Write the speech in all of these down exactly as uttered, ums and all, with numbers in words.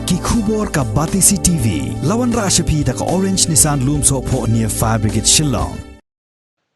Ki khubor ka Batesi T V. La wanrah sha phi da ka Orange Nissan Lumsohphoh near Fire Brigade Shillong.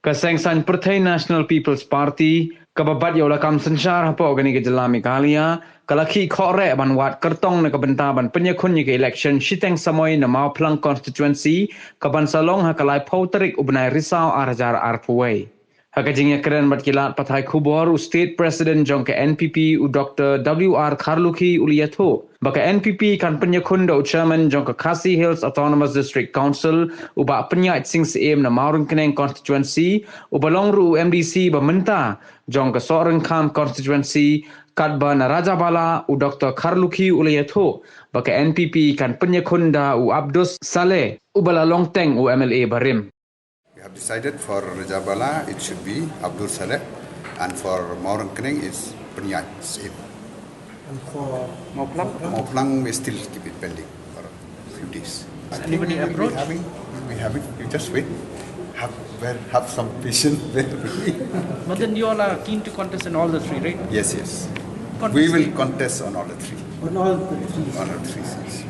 Ka Seng Saiñ Pyrthei National People's Party, kaba bat ïa u lakam synshar hapoh kane ka jylla Meghalaya, ka la khih khohreh ban wad kyrtong na ka bynta ban pynïakhun ïa ka election shiteng samoi na Mawphlang constituency, kaban sa long ha ka laiphew tarik u bnai Risaw ar hajar arphew wei. Ha ka jingïakren bad ki lad pathai khubor, u State President jong ka N P P, u Doctor W R Kharlukhi, u la ïathuh ba ka N P P kan pynïakhun da u Chairman jong ka Khasi Hills Autonomous District Council, u Bah Pynïaid Sing Syiem na Mawryngkneng constituency, uba long ruh u M D C ba mynta jong ka Sohryngkham constituency, katba na Rajabala, u Doctor Kharlukhi u la ïathuh ba ka N P P kan pynïakhun da u Abdus Saleh, uba la long teng u M L A barim. We have decided for Rajabala, it should be Abdul Saleh, and for Mawryngkneng is Pynïaid Syiem. And for Mawphlang? Mawphlang, we still keep it pending for a few days. I think Anybody we will be approach? having, we having, you just wait. Have, well, have some patience there with me. But then you all are keen to contest in all the three, right? Yes, yes. Contest. We will contest on all the three. On all the three. On all three seats.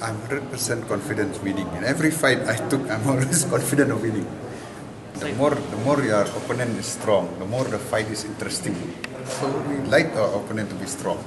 I'm hundred percent confident winning. In every fight I took, I'm always confident of winning. The more, the more your opponent is strong, the more the fight is interesting. So we like our opponent to be strong.